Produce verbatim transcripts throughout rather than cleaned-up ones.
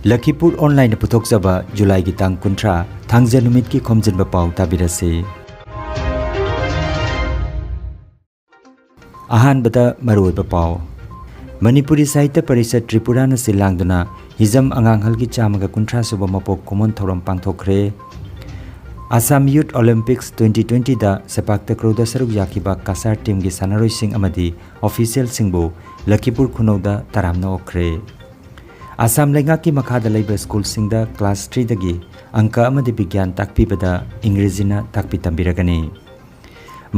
ꯂꯈꯤꯄꯨꯔ ꯑꯣꯟꯂꯥꯏꯟꯅ ꯄꯨꯊꯣꯛꯆꯕ ꯖꯨꯂꯥꯏꯒꯤ ꯇꯥꯡ ꯀꯨꯟꯊ꯭ꯔꯥ, ꯊꯥꯡꯖ ꯅꯨꯃꯤꯠꯀꯤ ꯈꯣꯝꯖꯤꯟꯕ ꯄꯥꯎ ꯇꯥꯕꯤꯔꯁꯤ꯫ ꯑꯍꯥꯟꯕꯗ ꯃꯔꯨꯑꯣꯏꯕ ꯄꯥꯎ꯫ ꯃꯅꯤꯄꯨꯔꯤ ꯁꯥꯍꯤꯇ꯭ꯌ ꯄꯔꯤꯁꯠ ꯇ꯭ꯔꯤꯄꯨꯔꯥꯅ ꯁꯤꯜ ꯂꯥꯡꯗꯨꯅ ꯍꯤꯖꯝ ꯑꯉꯥꯡꯍꯜꯒꯤ ꯆꯥꯝꯃꯒ ꯀꯨꯟꯊ꯭ꯔꯥ ꯁꯨꯕ ꯃꯄꯣꯛ ꯀꯨꯝꯑꯣꯟ ꯊꯧꯔꯝ ꯄꯥꯡꯊꯣꯛꯈ꯭ꯔꯦ꯫ Assam youth olympics twenty twenty ꯗ ꯁꯦꯄꯥꯛ ꯇꯀ꯭ꯔꯨꯗ ꯁꯔꯨꯛ ꯌꯥꯈꯤꯕ ꯀꯁꯥꯔ ꯇꯤꯝꯒꯤ ꯁꯥꯟꯅꯔꯣꯏꯁꯤꯡ ꯑꯃꯗꯤ ꯑꯣꯐꯤꯁꯤꯌꯦꯜꯁꯤꯡꯕꯨ ꯂꯈꯤꯄꯨꯔ ꯈꯨꯅꯧꯗ ꯇꯔꯥꯝꯅ ꯑꯣꯛꯈ꯭ꯔꯦ꯫ ꯑꯁꯥꯝ ꯂꯩꯉꯥꯛꯀꯤ ꯃꯈꯥꯗ ꯂꯩꯕ ꯁ꯭ꯀꯨꯜꯁꯤꯡꯗ ꯀ꯭ꯂꯥꯁ ꯊ꯭ꯔꯤꯗꯒꯤ ꯑꯪꯀ ꯑꯃꯗꯤ ꯕꯤꯒ꯭ꯌꯥꯟ ꯇꯥꯛꯄꯤꯕꯗ ꯏꯪꯒ꯭ꯔꯦꯖꯤꯅ ꯇꯥꯛꯄꯤ ꯇꯝꯕꯤꯔꯒꯅꯤ꯫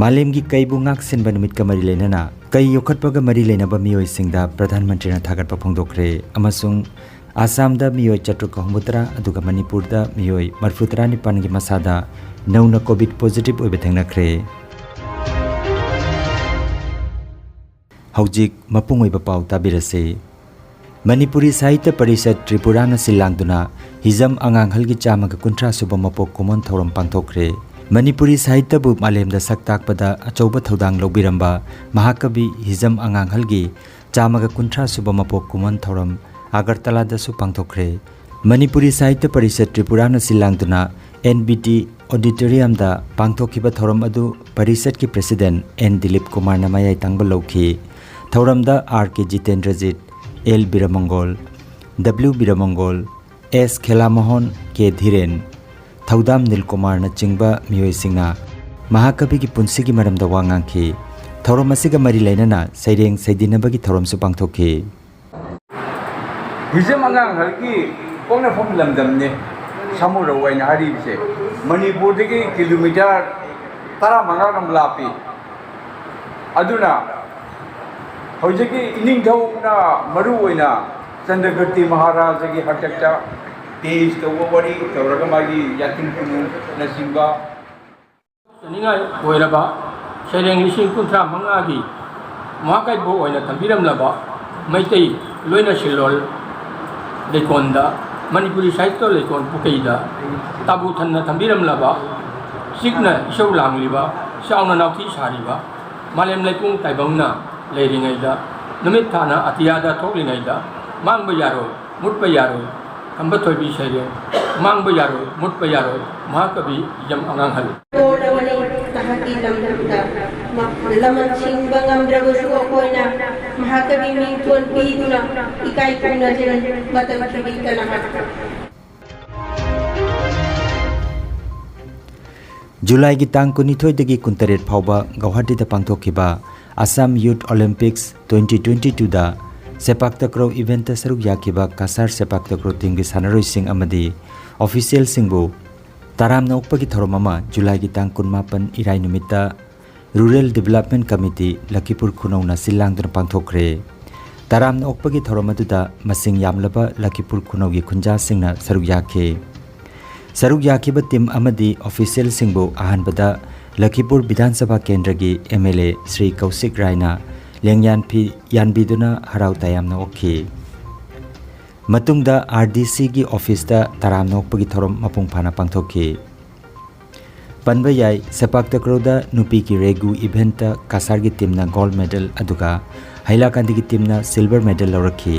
ꯃꯥꯂꯦꯝꯒꯤ ꯀꯩꯕꯨ ꯉꯥꯛ ꯁꯦꯟꯕ ꯅꯨꯃꯤꯠꯀ ꯃꯔꯤ ꯂꯩꯅꯅ ꯀꯩ ꯌꯣꯛꯈꯠꯄꯒ ꯃꯔꯤ ꯂꯩꯅꯕ ꯃꯤꯑꯣꯏꯁꯤꯡꯗ ꯄ꯭ꯔꯙꯥꯟ ꯃꯟꯇ꯭ꯔꯤꯅ ꯊꯥꯒꯠꯄ ꯐꯣꯡꯗꯣꯛꯈ꯭ꯔꯦ ꯑꯃꯁꯨꯡ ꯑꯁꯥꯝꯗ ꯃꯤꯑꯣꯏ ꯆꯥꯇ꯭ꯔꯨꯛꯀ ꯍꯨꯝꯐꯨꯇꯔꯥ ꯑꯗꯨꯒ ꯃꯅꯤꯄꯨꯔꯗ ꯃꯤꯑꯣꯏ ꯃꯔꯤꯐꯨꯇꯔꯥꯅꯤꯄꯥꯟꯒꯤ ꯃꯁꯥꯗ ꯅꯧꯅ ꯀꯣꯚꯤꯗ ꯄꯣꯖꯤꯇꯤꯚ ꯑꯣꯏꯕ ꯊꯦꯡꯅꯈ꯭ꯔꯦ꯫ ꯍꯧꯖꯤꯛ ꯃꯄꯨꯡ ꯑꯣꯏꯕ ꯄꯥꯎ ꯇꯥꯕꯤꯔꯁꯤ꯫ ꯃꯅꯤꯄꯨꯔꯤ ꯁꯥꯍꯤꯇ꯭ꯌ ꯄꯔꯤꯁꯠ ꯇ꯭ꯔꯤꯄꯨꯔꯥꯅ ꯁꯤꯜ ꯂꯥꯡꯗꯨꯅ ꯍꯤꯖꯝ ꯑꯉꯥꯡꯍꯜꯒꯤ ꯆꯥꯝꯃꯒ ꯀꯨꯟꯊ꯭ꯔꯥ ꯁꯨꯕ ꯃꯄꯣꯛ ꯀꯨꯝꯑꯣꯟ ꯊꯧꯔꯝ ꯄꯥꯡꯊꯣꯛꯈ꯭ꯔꯦ꯫ ꯃꯅꯤꯄꯨꯔꯤ ꯁꯥꯍꯤꯇ꯭ꯌꯕꯨ ꯃꯥꯂꯦꯝꯗ ꯁꯛ ꯇꯥꯛꯄꯗ ꯑꯆꯧꯕ ꯊꯧꯗꯥꯡ ꯂꯧꯕꯤꯔꯝꯕ ꯃꯍꯥꯀꯕꯤ ꯍꯤꯖꯝ ꯑꯉꯥꯡꯍꯜꯒꯤ ꯆꯥꯝꯃꯒ ꯀꯨꯟꯊ꯭ꯔꯥ ꯁꯨꯕ ꯃꯄꯣꯛ ꯀꯨꯝꯑꯣꯟ ꯊꯧꯔꯝ ꯑꯒꯔꯇꯂꯥꯗꯁꯨ ꯄꯥꯡꯊꯣꯛꯈ꯭ꯔꯦ꯫ ꯃꯅꯤꯄꯨꯔꯤ ꯁꯥꯍꯤꯇ꯭ꯌ ꯄꯔꯤꯁꯠ ꯇ꯭ꯔꯤꯄꯨꯔꯥꯅ ꯁꯤꯜ ꯂꯥꯡꯗꯨꯅ N B T auditoriumꯗ ꯄꯥꯡꯊꯣꯛꯈꯤꯕ ꯊꯧꯔꯝ ꯑꯗꯨ ꯄꯔꯤꯁꯠꯀꯤ president N ꯗꯤꯂꯤꯞ ꯀꯨꯃꯥꯔꯅ ꯃꯌꯥꯏ ꯊꯪꯕ ꯂꯧꯈꯤ꯫ ꯊꯧꯔꯝꯗ R K ꯖꯤꯇꯦꯟꯗ꯭ꯔꯖꯤꯠ, L ꯕꯤꯔꯃꯪꯒꯣꯜ, W ꯕꯤꯔꯃꯪꯒꯣꯜ, S ꯈꯦꯂꯥꯃꯣꯍꯟ, K ꯙꯤꯔꯦꯟ, ꯊꯧꯗꯥꯝ ꯅꯤꯜꯀꯨꯃꯥꯔꯅꯆꯤꯡꯕ ꯃꯤꯑꯣꯏꯁꯤꯡꯅ ꯃꯍꯥꯀꯕꯤꯒꯤ ꯄꯨꯟꯁꯤꯒꯤ ꯃꯔꯝꯗ ꯋꯥ ꯉꯥꯡꯈꯤ꯫ ꯊꯧꯔꯝ ꯑꯁꯤꯒ ꯃꯔꯤ ꯂꯩꯅꯅ ꯁꯩꯔꯦꯡ ꯁꯩꯗꯤꯟꯅꯕꯒꯤ ꯊꯧꯔꯝꯁꯨ ꯄꯥꯡꯊꯣꯛꯈꯤ꯫ ꯍꯤꯖꯝ ꯑꯉꯥꯡꯍꯜꯒꯤ ꯄꯣꯛꯅꯐꯝ ꯂꯝꯗꯝꯅꯤ ꯁꯥꯃꯨꯔꯧ ꯍꯥꯏꯅ ꯍꯥꯏꯔꯤꯕꯁꯦ꯫ ꯃꯅꯤꯄꯨꯔꯗꯒꯤ ꯀꯤꯂꯣꯃꯤꯇꯔ ꯇꯔꯥꯃꯉꯥ ꯔꯣꯝ ꯂꯥꯞꯄꯤ꯫ ꯑꯗꯨꯅ ꯍꯧꯖꯤꯛꯀꯤ ꯏꯅꯤꯡꯊꯧꯅ ꯃꯔꯨ ꯑꯣꯏꯅ ꯆꯟꯗ꯭ꯔꯒꯨꯞꯇ ꯃꯍꯥꯔꯥꯖꯥꯒꯤ ꯍꯥꯛꯇꯛꯇ ꯇꯦꯖ ꯇꯧꯕ ꯋꯥꯔꯤ ꯇꯧꯔꯒ ꯃꯥꯒꯤ ꯌꯥꯇꯤꯟ ꯈꯨꯅꯨꯅꯆꯤꯡꯕ ꯆꯠꯅꯤꯡꯉꯥꯏ ꯑꯣꯏꯔꯕ ꯁꯩꯔꯦꯡ ꯂꯤꯁꯤꯡ ꯀꯨꯟꯊ꯭ꯔꯥ ꯃꯉꯥꯒꯤ ꯃꯍꯥꯀꯥꯕ꯭ꯌ ꯑꯣꯏꯅ ꯊꯝꯕꯤꯔꯝꯂꯕ ꯃꯩꯇꯩ ꯂꯣꯏꯅ ꯁꯤꯜꯂꯣꯜ ꯂꯩꯀꯣꯜꯗ, ꯃꯅꯤꯄꯨꯔꯤ ꯁꯥꯍꯤꯇ꯭ꯌ ꯂꯩꯀꯣꯜ ꯄꯨꯈ꯭ꯔꯤꯗ ꯇꯥꯕꯨ ꯊꯟꯅ ꯊꯝꯕꯤꯔꯝꯂꯕ, ꯆꯤꯛꯅ ꯏꯁꯧ ꯂꯥꯡꯂꯤꯕ, ꯆꯥꯎꯅ ꯅꯥꯎꯊꯤ ꯁꯥꯔꯤꯕ, ꯃꯥꯂꯦꯝ ꯂꯩꯄꯨꯡ ꯇꯥꯏꯕꯪꯅ ꯂꯩꯔꯤꯉꯩꯗ, ꯅꯨꯃꯤꯠ ꯊꯥꯅ ꯑꯇꯤꯌꯥꯗ ꯊꯣꯛꯂꯤꯉꯩꯗ, ꯃꯥꯡꯕ ꯌꯥꯔꯣꯏ, ꯃꯨꯠꯄ ꯌꯥꯔꯣꯏ, ꯈꯝꯕ ꯊꯣꯏꯕꯤ ꯁꯩꯔꯦꯡ, ꯃꯥꯡꯕ ꯌꯥꯔꯣꯏ, ꯃꯨꯠꯄ ꯌꯥꯔꯣꯏ, ꯃꯍꯥꯀꯕꯤ ꯌꯥꯝ ꯑꯉꯥꯡꯍꯜꯂꯤ꯫ ꯄꯣꯔꯕꯅꯤ ꯅꯍꯥꯛꯀꯤ ꯂꯝꯗꯝꯗ꯫ ꯂꯃꯟ ꯁꯤꯡꯕ ꯉꯝꯗ꯭ꯔꯕꯁꯨ ꯑꯩꯈꯣꯏꯅ ꯃꯍꯥꯀꯕꯤ ꯃꯤꯡꯊꯣꯟ ꯄꯤꯗꯨꯅ ꯏꯀꯥꯏ ꯈꯨꯝꯅꯖꯔꯤ꯫ ꯃꯇꯝ ꯈꯤꯕꯤꯛꯇ ꯅꯍꯥꯛꯄꯨ꯫ ꯖꯨꯂꯥꯏꯒꯤ ꯇꯥꯡ ꯀꯨꯟꯅꯤꯊꯣꯏꯗꯒꯤ ꯀꯨꯟꯇꯔꯦꯠ ꯐꯥꯎꯕ ꯒꯧꯍꯥꯇꯤꯗ ꯄꯥꯡꯊꯣꯛꯈꯤꯕ Assam Youth Olympics twenty twenty twoꯗ ꯁꯦꯄꯥꯛ ꯇꯀ꯭ꯔꯣ ꯏꯚꯦꯟꯠꯇ ꯁꯔꯨꯛ ꯌꯥꯈꯤꯕ ꯀꯁꯥꯔ ꯁꯦꯄꯥꯛ ꯇꯀ꯭ꯔꯣ ꯇꯤꯝꯒꯤ ꯁꯥꯟꯅꯔꯣꯏꯁꯤꯡ ꯑꯃꯗꯤ ꯑꯣꯐꯤꯁꯤꯌꯦꯜꯁꯤꯡꯕꯨ ꯇꯔꯥꯝꯅ ꯑꯣꯛꯄꯒꯤ ꯊꯧꯔꯝ ꯑꯃ ꯖꯨꯂꯥꯏꯒꯤ ꯇꯥꯡ ꯀꯨꯟꯃꯥꯄꯟ ꯏꯔꯥꯏ ꯅꯨꯃꯤꯠꯇ Rural Development Committee ꯂꯈꯤꯄꯨꯔ ꯈꯨꯅꯧꯅ ꯁꯤꯜ ꯂꯥꯡꯗꯨꯅ ꯄꯥꯡꯊꯣꯛꯈ꯭ꯔꯦ꯫ ꯇꯔꯥꯝꯅ ꯑꯣꯛꯄꯒꯤ ꯊꯧꯔꯝ ꯑꯗꯨꯗ ꯃꯁꯤꯡ ꯌꯥꯝꯂꯕ ꯂꯈꯤꯄꯨꯔ ꯈꯨꯅꯧꯒꯤ ꯈꯨꯟꯖꯥꯁꯤꯡꯅ ꯁꯔꯨꯛ ꯌꯥꯈꯤ꯫ ꯁꯔꯨꯛ ꯌꯥꯈꯤꯕ ꯇꯤꯝ ꯑꯃꯗꯤ ꯑꯣꯐꯤꯁꯤꯌꯦꯜꯁꯤꯡꯕꯨ ꯑꯍꯥꯟꯕꯗ ꯂꯈꯤꯄꯨꯔ ꯕꯤꯙꯥꯟ ꯁꯚꯥ ꯀꯦꯟꯗ꯭ꯔꯒꯤ MLA ꯁ꯭ꯔꯤ ꯀꯧꯁꯤꯛ ꯔꯥꯏꯅ ꯂꯦꯡꯌꯥꯟ ꯐꯤ ꯌꯥꯟꯕꯤꯗꯨꯅ ꯍꯔꯥꯎ ꯇꯌꯥꯝꯅ ꯑꯣꯛꯈꯤ꯫ ꯃꯇꯨꯡꯗ RDCꯒꯤ ꯑꯣꯐꯤꯁꯇ ꯇꯔꯥꯝꯅ ꯑꯣꯛꯄꯒꯤ ꯊꯧꯔꯝ ꯃꯄꯨꯡ ꯐꯥꯅ ꯄꯥꯡꯊꯣꯛꯈꯤ꯫ ꯄꯟꯕ ꯌꯥꯏ, ꯁꯦꯄꯥꯛ ꯇꯀ꯭ꯔꯣꯗ ꯅꯨꯄꯤꯒꯤ ꯔꯦꯒꯨ ꯏꯚꯦꯟꯠꯇ ꯀꯁꯥꯔꯒꯤ ꯇꯤꯝꯅ ꯒꯣꯜꯗ ꯃꯦꯗꯜ ꯑꯗꯨꯒ ꯍꯩꯂꯥꯀꯥꯟꯗꯤꯒꯤ ꯇꯤꯝꯅ ꯁꯤꯜꯚꯔ ꯃꯦꯗꯜ ꯂꯧꯔꯛꯈꯤ꯫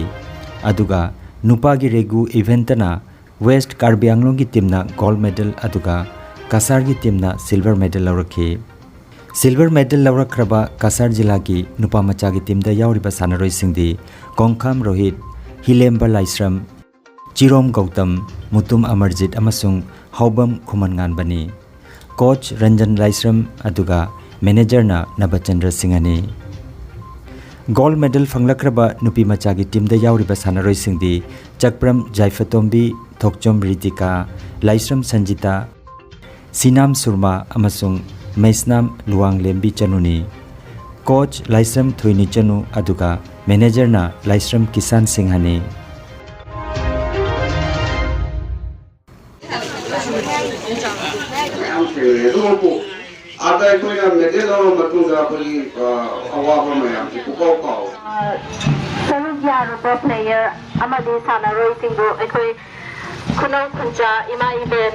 ꯑꯗꯨꯒ ꯅꯨꯄꯥꯒꯤ ꯔꯦꯒꯨ ꯏꯚꯦꯟꯠꯇꯅ ꯋꯦꯁ꯭ꯠ ꯀꯥꯔꯕꯤ ꯑꯪꯂꯣꯡꯒꯤ ꯇꯤꯝꯅ ꯒꯣꯜꯗ ꯃꯦꯗꯜ ꯑꯗꯨꯒ ꯀꯁꯥꯔꯒꯤ ꯇꯤꯝꯅ ꯁꯤꯜꯚꯔ ꯃꯦꯗꯜ ꯂꯧꯔꯛꯈꯤ꯫ ꯁꯤꯜꯚꯔ ꯃꯦꯗꯜ ꯂꯧꯔꯛꯈ꯭ꯔꯕ ꯀꯁꯥꯔ ꯖꯤꯂꯥꯒꯤ ꯅꯨꯄꯥ ꯃꯆꯥꯒꯤ ꯇꯤꯝꯗ ꯌꯥꯎꯔꯤꯕ ꯁꯥꯟꯅꯔꯣꯏꯁꯤꯡꯗꯤ ꯀꯣꯡꯈꯥꯝ ꯔꯣꯍꯤꯠ, ꯍꯤꯂꯦꯝꯕ ꯂꯥꯏꯁ꯭ꯔꯝ, ꯆꯤꯔꯣꯝ ꯒꯧꯇꯝ, ꯃꯨꯇꯨꯝ ꯑꯃꯔꯖꯤꯠ ꯑꯃꯁꯨꯡ ꯍꯥꯎꯕꯝ ꯈꯨꯃꯟꯉꯥꯟꯕꯅꯤ꯫ ꯀꯣꯆ ꯔꯟꯖꯟ ꯂꯥꯏꯁ꯭ꯔꯝ ꯑꯗꯨꯒ ꯃꯦꯅꯦꯖꯔꯅ ꯅꯕꯆꯟꯗ꯭ꯔ ꯁꯤꯡꯍꯅꯤ꯫ ꯒꯣꯜꯗ ꯃꯦꯗꯜ ꯐꯪꯂꯛꯈ꯭ꯔꯕ ꯅꯨꯄꯤ ꯃꯆꯥꯒꯤ ꯇꯤꯝꯗ ꯌꯥꯎꯔꯤꯕ ꯁꯥꯟꯅꯔꯣꯏꯁꯤꯡꯗꯤ ꯆꯛꯄ꯭ꯔꯝ ꯖꯥꯏꯐꯇꯣꯝꯕꯤ, ꯊꯣꯛꯆꯣꯝ ꯔꯤꯇꯤꯀꯥ, ꯂꯥꯏꯁ꯭ꯔꯝ ꯁꯟꯖꯤꯇꯥ, ꯁꯤꯅꯥꯝ ꯁꯨꯔꯃꯥ ꯑꯃꯁꯨꯡ ꯃꯩꯁꯅꯥꯝ ꯂꯨꯋꯥꯡꯂꯦꯝꯕꯤ ꯆꯅꯨꯅꯤ꯫ ꯀꯣꯆ ꯂꯥꯏꯁ꯭ꯔꯝ ꯊꯣꯏꯅꯤ ꯆꯅꯨ ꯑꯗꯨꯒ ꯃꯦꯅꯦꯖꯔꯅ ꯂꯥꯏꯁ꯭ꯔꯝ ꯀꯤꯁꯥꯟ ꯁꯤꯡꯍꯅꯤ꯫ ꯃꯌꯥꯝ ꯊꯦꯡꯅꯩ꯫ ꯑꯗꯨꯕꯨ ꯑꯥꯗ ꯑꯩꯈꯣꯏꯅ ꯃꯦꯗꯜ ꯂꯧꯔꯕ ꯃꯇꯨꯡꯗ ꯑꯩꯈꯣꯏꯒꯤ, ꯑ, ꯑꯋꯥꯕ ꯃꯌꯥꯝꯁꯦ ꯄꯨꯀꯥꯎ ꯀꯥꯎꯋꯦ꯫ ꯁꯔꯨꯛ ꯌꯥꯔꯨꯕ ꯄ꯭ꯂꯦꯌꯔ ꯑꯃꯗꯤ ꯁꯥꯟꯅꯔꯣꯏꯁꯤꯡꯕꯨ ꯑꯩꯈꯣꯏ ꯈꯨꯅꯧ ꯈꯨꯟꯖꯥ, ꯏꯃꯥ ꯏꯕꯦꯟ,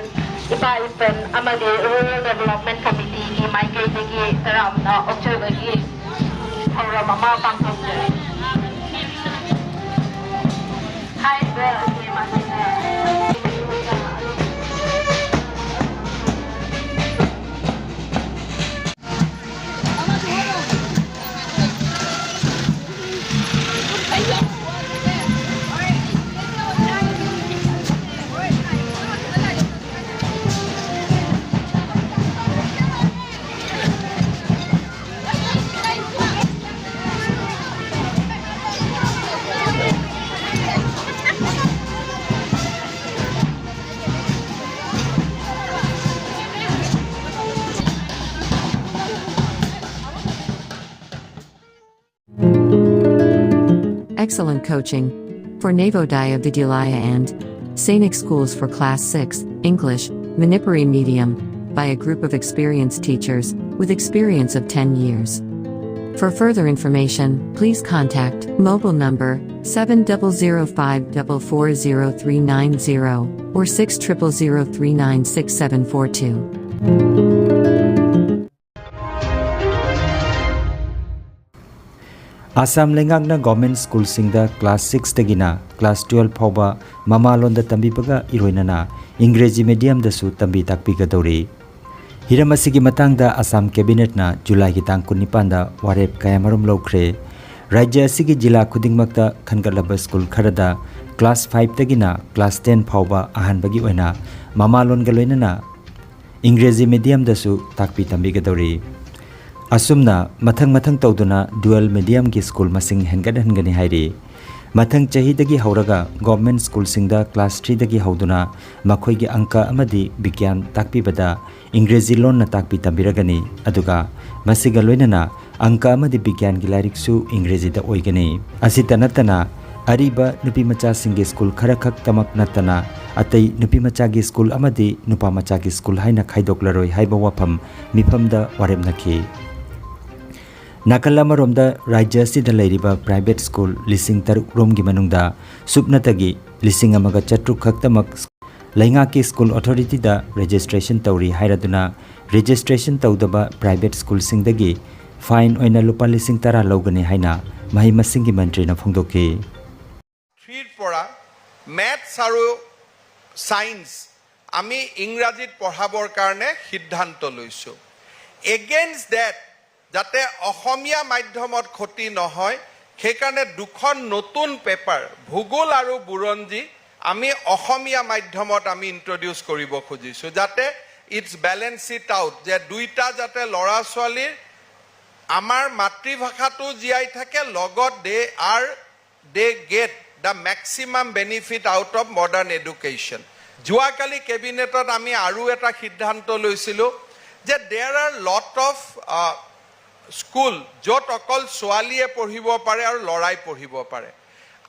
ꯏꯄꯥ ꯏꯄꯟ ꯑꯃꯗꯤ ꯔꯨꯔꯦꯜ ꯗꯦꯕꯂꯞꯃꯦꯟ ꯀꯃꯤꯇꯤꯒꯤ ꯃꯥꯏꯀꯩꯗꯒꯤ ꯇꯔꯥꯝꯅ ꯑꯣꯛꯆꯕꯒꯤ ꯊꯧꯔꯝ ꯑꯃ ꯄꯥꯡꯊꯣꯛꯆꯔꯤ꯫ ꯍꯥꯏꯔꯤꯕ ꯑꯁꯤ ꯃꯁꯤꯅ Excellent coaching for Navodaya Vidyalaya and Sainik schools for class six, English, Manipuri medium, by a group of experienced teachers with experience of ten years. For further information, please contact mobile number seven double zero five double four zero three nine zero or six triple zero three nine six seven four two. Assam ꯂꯩꯉꯥꯛꯅ government ꯁ꯭ꯀꯨꯜꯁꯤꯡꯗ class ꯁꯤꯛꯁꯇꯒꯤꯅ class ꯇꯨꯌꯦꯜꯐ ꯐꯥꯎꯕ ꯃꯃꯥꯂꯣꯟꯗ ꯇꯝꯕꯤꯕꯒ ꯏꯔꯣꯏꯅꯅ ꯏꯪꯒ꯭ꯔꯦꯖꯤ ꯃꯤꯗꯤꯌꯝꯗꯁꯨ ꯇꯝꯕꯤ ꯇꯥꯛꯄꯤꯒꯗꯧꯔꯤ꯫ ꯍꯤꯔꯝ ꯑꯁꯤꯒꯤ ꯃꯇꯥꯡꯗ ꯑꯁꯥꯝ ꯀꯦꯕꯤꯅꯦꯠꯅ ꯖꯨꯂꯥꯏꯒꯤ ꯇꯥꯡ ꯀꯨꯟꯅꯤꯄꯥꯟꯗ ꯋꯥꯔꯦꯞ ꯀꯌꯥꯃꯔꯨꯝ ꯂꯧꯈ꯭ꯔꯦ꯫ ꯔꯥꯖ꯭ꯌ ꯑꯁꯤꯒꯤ ꯖꯤꯂꯥ ꯈꯨꯗꯤꯡꯃꯛꯇ ꯈꯟꯒꯠꯂꯕ ꯁ꯭ꯀꯨꯜ ꯈꯔꯗ ꯀ꯭ꯂꯥꯁ ꯐꯥꯏꯚꯇꯒꯤꯅ ꯀ꯭ꯂꯥꯁ ꯇꯦꯟ ꯐꯥꯎꯕ ꯑꯍꯥꯟꯕꯒꯤ ꯑꯣꯏꯅ ꯃꯃꯥꯂꯣꯟꯒ ꯂꯣꯏꯅꯅ ꯏꯪꯒ꯭ꯔꯦꯖꯤ ꯃꯤꯗꯤꯌꯝꯗꯁꯨ ꯇꯥꯛꯄꯤ ꯇꯝꯕꯤꯒꯗꯧꯔꯤ꯫ ꯑꯁꯨꯝꯅ ꯃꯊꯪ ꯃꯊꯪ ꯇꯧꯗꯨꯅ ꯗꯨꯋꯦꯜ ꯃꯤꯗꯤꯌꯝꯒꯤ ꯁ꯭ꯀꯨꯜ ꯃꯁꯤꯡ ꯍꯦꯟꯒꯠꯍꯟꯒꯅꯤ ꯍꯥꯏꯔꯤ꯫ ꯃꯊꯪ ꯆꯍꯤꯗꯒꯤ ꯍꯧꯔꯒ ꯒꯣꯔꯃꯦꯟ ꯁ꯭ꯀꯨꯜꯁꯤꯡꯗ ꯀ꯭ꯂꯥꯁ ꯊ꯭ꯔꯤꯗꯒꯤ ꯍꯧꯗꯨꯅ ꯃꯈꯣꯏꯒꯤ ꯑꯪꯀ ꯑꯃꯗꯤ ꯕꯤꯒ꯭ꯌꯥꯟ ꯇꯥꯛꯄꯤꯕꯗ ꯏꯪꯒ꯭ꯔꯦꯖꯤ ꯂꯣꯟꯅ ꯇꯥꯛꯄꯤ ꯇꯝꯕꯤꯔꯒꯅꯤ꯫ ꯑꯗꯨꯒ ꯃꯁꯤꯒ ꯂꯣꯏꯅꯅ ꯑꯪꯀ ꯑꯃꯗꯤ ꯕꯤꯒ꯭ꯌꯥꯟꯒꯤ ꯂꯥꯏꯔꯤꯛꯁꯨ ꯏꯪꯒ꯭ꯔꯦꯖꯤꯗ ꯑꯣꯏꯒꯅꯤ꯫ ꯑꯁꯤꯇ ꯅꯠꯇꯅ ꯑꯔꯤꯕ ꯅꯨꯄꯤꯃꯆꯥꯁꯤꯡꯒꯤ ꯁ꯭ꯀꯨꯜ ꯈꯔꯈꯛꯇꯃꯛ ꯅꯠꯇꯅ ꯑꯇꯩ ꯅꯨꯄꯤꯃꯆꯥꯒꯤ ꯁ꯭ꯀꯨꯜ ꯑꯃꯗꯤ ꯅꯨꯄꯥꯃꯆꯥꯒꯤ ꯁ꯭ꯀꯨꯜ ꯍꯥꯏꯅ ꯈꯥꯏꯗꯣꯛꯂꯔꯣꯏ ꯍꯥꯏꯕ ꯋꯥꯐꯝ ꯃꯤꯐꯝꯗ ꯋꯥꯔꯦꯞꯅꯈꯤ꯫ ꯅꯥꯀꯜ ꯑꯃꯔꯣꯝꯗ ꯔꯥꯖ꯭ꯌ ꯑꯁꯤꯗ ꯂꯩꯔꯤꯕ ꯄ꯭ꯔꯥꯏꯚꯦꯠ ꯁ꯭ꯀꯨꯜ ꯂꯤꯁꯤꯡ ꯇꯔꯨꯛ ꯔꯣꯝꯒꯤ ꯃꯅꯨꯡꯗ ꯁꯨꯞꯅꯇꯒꯤ ꯂꯤꯁꯤꯡ ꯑꯃꯒ ꯆꯥꯇ꯭ꯔꯨꯛ ꯈꯛꯇꯃꯛ ꯂꯩꯉꯥꯛꯀꯤ ꯁ꯭ꯀꯨꯜ ꯑꯣꯊꯣꯔꯤꯇꯤꯗ ꯔꯦꯖꯤꯁꯇ꯭ꯔꯦꯁꯟ ꯇꯧꯔꯤ ꯍꯥꯏꯔꯗꯨꯅ ꯔꯦꯖꯤꯁꯇ꯭ꯔꯦꯁꯟ ꯇꯧꯗꯕ ꯄ꯭ꯔꯥꯏꯚꯦꯠ ꯁ꯭ꯀꯨꯜꯁꯤꯡꯗꯒꯤ ꯐꯥꯏꯟ ꯑꯣꯏꯅ ꯂꯨꯄꯥ ꯂꯤꯁꯤꯡ ꯇꯔꯥ ꯂꯧꯒꯅꯤ ꯍꯥꯏꯅ ꯃꯍꯩ ꯃꯁꯤꯡꯒꯤ ꯃꯟꯇ꯭ꯔꯤꯅ ꯐꯣꯡꯗꯣꯛꯈꯤ꯫ থ্ৰীৰ পৰা মেথছ আৰু ছায়েন্স আমি ইংৰাজীত পঢ়াবৰ কাৰণে সিদ্ধান্ত লৈছোঁ। এগেইনষ্ট ডেট, যাতে অসমীয়া মাধ্যমত ক্ষতি নহয়, সেইকাৰণে দুখন নতুন পেপাৰ, ভূগোল আৰু বুৰঞ্জী, আমি অসমীয়া মাধ্যমত আমি ইণ্ট্ৰডিউচ কৰিব খুজিছোঁ, যাতে ইটছ বেলেঞ্চ ইট আউট, যে দুইটা যাতে ল'ৰা ছোৱালীৰ আমাৰ মাতৃভাষাটো জীয়াই থাকে, লগত they are they get the maximum benefit out of modern education. যোৱাকালি কেবিনেটত আমি আৰু এটা সিদ্ধান্ত লৈছিলোঁ যে দেৰ আৰ লট অফ স্কুল য'ত অকল ছোৱালীয়ে পঢ়িব পাৰে আৰু ল'ৰাই পঢ়িব পাৰে।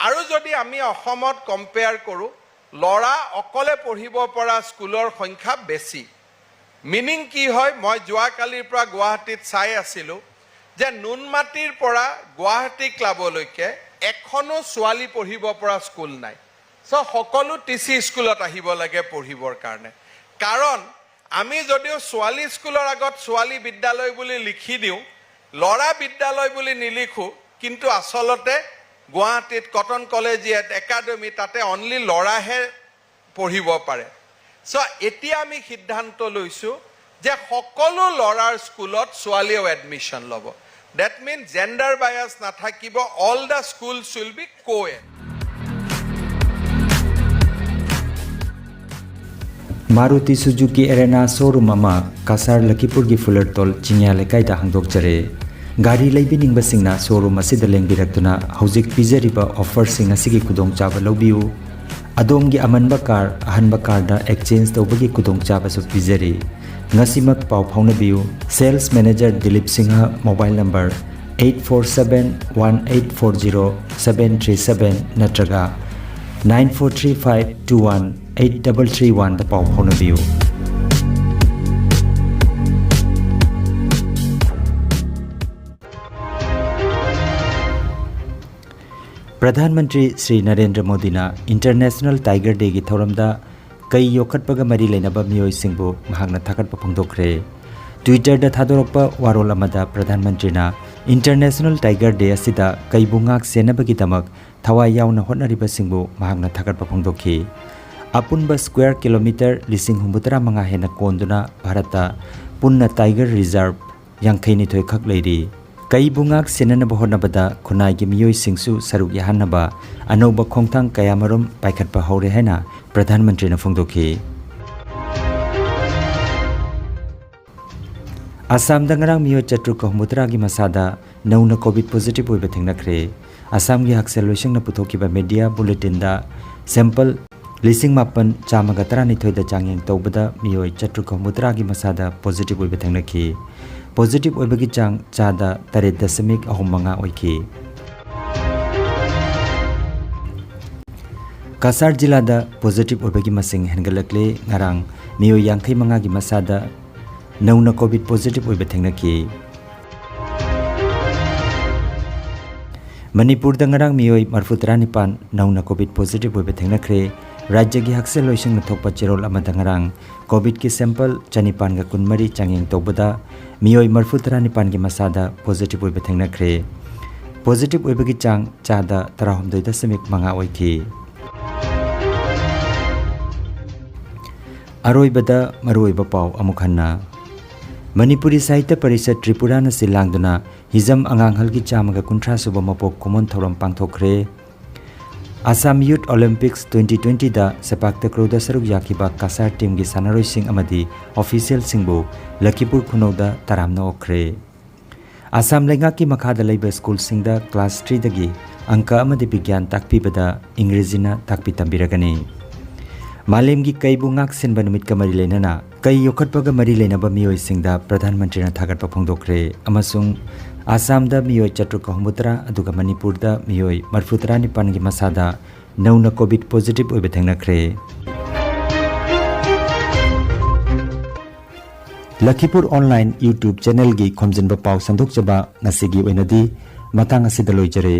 আৰু যদি আমি অসমত কম্পেয়াৰ কৰোঁ, ল'ৰা অকলে পঢ়িব পৰা স্কুলৰ সংখ্যা বেছি। মিনিং কি হয়, মই যোৱাকালিৰ পৰা গুৱাহাটীত চাই আছিলোঁ যে নুনমাটিৰ পৰা গুৱাহাটী ক্লাবলৈকে এখনো ছোৱালী পঢ়িব পৰা স্কুল নাই। চ' সকলো টি চি স্কুলত আহিব লাগে পঢ়িবৰ কাৰণে। কাৰণ আমি যদিও ছোৱালী স্কুলৰ আগত ছোৱালী বিদ্যালয় বুলি লিখি দিওঁ, ল'ৰা বিদ্যালয় বুলি নিলিখোঁ, কিন্তু আচলতে গুৱাহাটীত কটন কলেজিয়েট একাডেমি তাতে অনলি ল'ৰাহে পঢ়িব পাৰে। চ' এতিয়া আমি সিদ্ধান্ত লৈছোঁ যে সকলো ল'ৰাৰ স্কুলত ছোৱালীয়েও এডমিশ্যন ল'ব। ডেট মিন জেণ্ডাৰ বায়াছ নাথাকিব, all the schools will be co-ed. Maruti ꯁꯨꯖꯨꯀꯤ ꯑꯦꯔꯦꯅꯥ ꯁꯣꯔꯨꯝ ꯑꯃ ꯀꯁꯥꯔ ꯂꯈꯤꯄꯨꯔꯒꯤ ꯐꯨꯂꯔꯇꯣꯜ ꯆꯤꯡꯌꯥ ꯂꯩꯀꯥꯏꯗ ꯍꯥꯡꯗꯣꯛꯆꯔꯦ꯫ ꯒꯥꯔꯤ ꯂꯩꯕꯤꯅꯤꯡꯕꯁꯤꯡꯅ ꯁꯣꯔꯨꯝ ꯑꯁꯤꯗ ꯂꯦꯡꯕꯤꯔꯛꯇꯨꯅ ꯍꯧꯖꯤꯛ ꯄꯤꯖꯔꯤꯕ ꯑꯣꯐꯔꯁꯤꯡ ꯑꯁꯤꯒꯤ ꯈꯨꯗꯣꯡꯆꯥꯕ ꯂꯧꯕꯤꯌꯨ꯫ ꯑꯗꯣꯝꯒꯤ ꯑꯃꯟꯕ ꯀꯥꯔ ꯑꯍꯟꯕ ꯀꯥꯔꯗ ꯑꯦꯛꯆꯦꯟꯖ ꯇꯧꯕꯒꯤ ꯈꯨꯗꯣꯡꯆꯥꯕꯁꯨ ꯄꯤꯖꯔꯤ꯫ ꯉꯁꯤꯃꯛ ꯄꯥꯎ ꯐꯥꯎꯅꯕꯤꯌꯨ꯫ Sales manager Dilip Singh, mobile number eight four seven one eight four zero seven three seven ꯅꯠꯇ꯭ꯔꯒ nine four three five two one eight double three one ꯗ ꯄꯥꯎ ꯐꯥꯎꯅꯕꯤꯌꯨ꯫ ꯄ꯭ꯔꯙꯥꯟ ꯃꯟꯇ꯭ꯔꯤ ꯁ꯭ꯔꯤ ꯅꯔꯦꯟꯗ꯭ꯔ ꯃꯣꯗꯤꯅ ꯏꯟꯇꯔꯅꯦꯁꯅꯦꯜ ꯇꯥꯏꯒꯔ ꯗꯦꯒꯤ ꯊꯧꯔꯝꯗ ꯀꯩ ꯌꯣꯛꯈꯠꯄꯒ ꯃꯔꯤ ꯂꯩꯅꯕ ꯃꯤꯑꯣꯏꯁꯤꯡꯕꯨ ꯃꯍꯥꯛꯅ ꯊꯥꯒꯠꯄ ꯐꯣꯡꯗꯣꯛꯈ꯭ꯔꯦ꯫ ꯇ꯭ꯋꯤꯇꯔꯗ ꯊꯥꯗꯣꯔꯛꯄ ꯋꯥꯔꯣꯜ ꯑꯃꯗ ꯄ꯭ꯔꯙꯥꯟ ꯃꯟꯇ꯭ꯔꯤꯅ ꯏꯟꯇꯔꯅꯦꯁꯅꯦꯜ ꯇꯥꯏꯒꯔ ꯗꯦ ꯑꯁꯤꯗ ꯀꯩꯕꯨ ꯉꯥꯛ ꯁꯦꯟꯅꯕꯒꯤꯗꯃꯛ ꯊꯋꯥꯏ ꯌꯥꯎꯅ ꯍꯣꯠꯅꯔꯤꯕꯁꯤꯡꯕꯨ ꯃꯍꯥꯛꯅ ꯊꯥꯒꯠꯄ ꯐꯣꯡꯗꯣꯛꯈꯤ꯫ ꯑꯄꯨꯟꯕ ꯁ꯭ꯀ꯭ꯋꯦꯔ ꯀꯤꯂꯣꯃꯤꯇꯔ ꯂꯤꯁꯤꯡ ꯍꯨꯝꯐꯨꯇꯔꯥ ꯃꯉꯥ ꯍꯦꯟꯅ ꯀꯣꯟꯗꯨꯅ ꯚꯥꯔꯠꯇ ꯄꯨꯟꯅ ꯇꯥꯏꯒꯔ ꯔꯤꯖꯔꯚ ꯌꯥꯡꯈꯩꯅꯤꯊꯣꯏ ꯈꯛ ꯂꯩꯔꯤ꯫ ꯀꯩꯕꯨ ꯉꯥꯛ ꯁꯦꯟꯅꯅꯕ ꯍꯣꯠꯅꯕꯗ ꯈꯨꯟꯅꯥꯏꯒꯤ ꯃꯤꯑꯣꯏꯁꯤꯡꯁꯨ ꯁꯔꯨꯛ ꯌꯥꯍꯟꯅꯕ ꯑꯅꯧꯕ ꯈꯣꯡꯊꯥꯡ ꯀꯌꯥꯃꯔꯨꯝ ꯄꯥꯏꯈꯠꯄ ꯍꯧꯔꯦ ꯍꯥꯏꯅ ꯄ꯭ꯔꯙꯥꯟ ꯃꯟꯇ꯭ꯔꯤꯅ ꯐꯣꯡꯗꯣꯛꯈꯤ꯫ ꯑꯁꯥꯝꯗ ꯉꯔꯥꯡ ꯃꯤꯑꯣꯏ ꯆꯥꯇ꯭ꯔꯨꯛꯀ ꯍꯨꯝꯐꯨꯇꯔꯥꯒꯤ ꯃꯁꯥꯗ ꯅꯧꯅ ꯀꯣꯚꯤꯗ ꯄꯣꯖꯤꯇꯤꯚ ꯑꯣꯏꯕ ꯊꯦꯡꯅꯈ꯭ꯔꯦ꯫ ꯑꯁꯥꯝꯒꯤ ꯍꯛꯁꯦꯜ ꯂꯣꯏꯁꯪꯅ ꯄꯨꯊꯣꯛꯈꯤꯕ ꯃꯦꯗꯤꯌꯥ ꯕꯨꯂꯦꯇꯤꯟꯗ ꯁꯦꯝꯄꯜ ꯂꯤꯁꯤꯡ ꯃꯥꯄꯟ ꯆꯥꯝꯃꯒ ꯇꯔꯥꯅꯤꯊꯣꯏꯗ ꯆꯥꯡꯌꯦꯡ ꯇꯧꯕꯗ ꯃꯤꯑꯣꯏ ꯆꯥꯇ꯭ꯔꯨꯛꯀ ꯍꯨꯝꯐꯨꯇꯔꯥꯒꯤ ꯃꯁꯥꯗ positive ꯑꯣꯏꯕ ꯊꯦꯡꯅꯈꯤ꯫ Positive ꯑꯣꯏꯕꯒꯤ ꯆꯥꯡ ꯆꯥꯗ ꯇꯔꯦꯠ ꯗꯁꯃꯤꯛ ꯑꯍꯨꯝ ꯃꯉꯥ ꯑꯣꯏꯈꯤ꯫ ꯀꯁꯥꯔ ꯖꯤꯂꯥꯗ positive ꯑꯣꯏꯕꯒꯤ ꯃꯁꯤꯡ ꯍꯦꯟꯒꯠꯂꯛꯂꯦ꯫ ꯉꯔꯥꯡ ꯃꯤꯑꯣꯏ ꯌꯥꯡꯈꯩ ꯃꯉꯥꯒꯤ ꯃꯁꯥꯗ ꯅꯧꯅ COVID positive ꯑꯣꯏꯕ ꯊꯦꯡꯅꯈꯤ꯫ ꯃꯅꯤꯄꯨꯔꯗ ꯉꯔꯥꯡ ꯃꯤꯑꯣꯏ ꯃꯔꯤꯐꯨ ꯇꯔꯥꯅꯤꯄꯥꯟ ꯅꯧꯅ COVID positive ꯑꯣꯏꯕ ꯊꯦꯡꯅꯈ꯭ꯔꯦ꯫ ꯔꯥꯖ꯭ꯌꯒꯤ ꯍꯛꯁꯦꯜ ꯂꯣꯏꯁꯪꯅ ꯊꯣꯛꯄ ꯆꯦꯔꯣꯜ ꯑꯃꯗ ꯉꯔꯥꯡ COVIDꯀꯤ sample ꯆꯅꯤꯄꯥꯟꯒ ꯀꯨꯟꯃꯔꯤ ꯆꯥꯡꯌꯦꯡ ꯇꯧꯕꯗ ꯃꯤꯑꯣꯏ ꯃꯔꯤꯐꯨ ꯇꯔꯥꯅꯤꯄꯥꯟꯒꯤ ꯃꯁꯥꯗ positive ꯑꯣꯏꯕ ꯊꯦꯡꯅꯈ꯭ꯔꯦ꯫ Positive ꯑꯣꯏꯕꯒꯤ ꯆꯥꯡ ꯆꯥꯗ ꯇꯔꯥꯍꯨꯝꯗꯣꯏ ꯗꯁꯃꯤꯛ ꯃꯉꯥ ꯑꯣꯏꯈꯤ꯫ ꯑꯔꯣꯏꯕꯗ ꯃꯔꯨꯑꯣꯏꯕ ꯄꯥꯎ ꯑꯃꯨꯛ ꯍꯟꯅ꯫ ꯃꯅꯤꯄꯨꯔꯤ ꯁꯥꯍꯤꯇ꯭ꯌ ꯄꯔꯤꯁꯠ ꯇ꯭ꯔꯤꯄꯨꯔꯥꯅ ꯁꯤꯜ ꯂꯥꯡꯗꯨꯅ ꯍꯤꯖꯝ ꯑꯉꯥꯡꯍꯜꯒꯤ ꯆꯥꯝꯃꯒ ꯀꯨꯟꯊ꯭ꯔꯥ ꯁꯨꯕ ꯃꯄꯣꯛ ꯀꯨꯝꯑꯣꯟ ꯊꯧꯔꯝ ꯄꯥꯡꯊꯣꯛꯈ꯭ꯔꯦ꯫ ꯑꯁꯥꯝ Youth Olympics twenty twentyꯗ ꯁꯦꯄꯥꯛ ꯇꯀ꯭ꯔꯣꯗ ꯁꯔꯨꯛ ꯌꯥꯈꯤꯕ ꯀꯁꯥꯔ teamꯒꯤ ꯁꯥꯟꯅꯔꯣꯏꯁꯤꯡ ꯑꯃꯗꯤ officialꯁꯤꯡꯕꯨ ꯂꯈꯤꯄꯨꯔ ꯈꯨꯅꯧꯗ ꯇꯔꯥꯝꯅ ꯑꯣꯛꯈ꯭ꯔꯦ꯫ ꯑꯁꯥꯝ ꯂꯩꯉꯥꯛꯀꯤ ꯃꯈꯥꯗ ꯂꯩꯕ schoolꯁꯤꯡꯗ class threeꯗꯒꯤ ꯑꯪꯀ ꯑꯃꯗꯤ ꯕꯤꯒ꯭ꯌꯥꯟ ꯇꯥꯛꯄꯤꯕꯗ ꯏꯪꯒ꯭ꯔꯦꯖꯤꯅ ꯇꯥꯛꯄꯤ ꯇꯝꯕꯤꯔꯒꯅꯤ꯫ ꯃꯥꯂꯦꯝꯒꯤ ꯀꯩꯕꯨ ꯉꯥꯛ ꯁꯦꯟꯕ ꯅꯨꯃꯤꯠꯀ ꯃꯔꯤ ꯂꯩꯅꯅ ꯀꯩ ꯌꯣꯛꯈꯠꯄꯒ ꯃꯔꯤ ꯂꯩꯅꯕ ꯃꯤꯑꯣꯏꯁꯤꯡꯗ ꯄ꯭ꯔꯙꯥꯟ ꯃꯟꯇ꯭ꯔꯤꯅ ꯊꯥꯒꯠꯄ ꯐꯣꯡꯗꯣꯛꯈ꯭ꯔꯦ ꯑꯃꯁꯨꯡ ꯑꯁꯥꯝꯗ ꯃꯤꯑꯣꯏ ꯆꯥꯇ꯭ꯔꯨꯛꯀ ꯍꯨꯝꯐꯨꯇꯔꯥ ꯑꯗꯨꯒ ꯃꯅꯤꯄꯨꯔꯗ ꯃꯤꯑꯣꯏ ꯃꯔꯤꯐꯨ ꯇꯔꯥꯅꯤꯄꯥꯟꯒꯤ ꯃꯁꯥꯗ ꯅꯧꯅ COVID positive ꯑꯣꯏꯕ ꯊꯦꯡꯅꯈ꯭ꯔꯦ꯫ ꯂꯈꯤꯄꯨꯔ online YouTube channelꯒꯤ ꯈꯣꯝꯖꯤꯟꯕ ꯄꯥꯎ ꯁꯟꯗꯣꯛꯆꯕ ꯉꯁꯤꯒꯤ ꯑꯣꯏꯅꯗꯤ ꯃꯇꯥꯡ ꯑꯁꯤꯗ ꯂꯣꯏꯖꯔꯦ꯫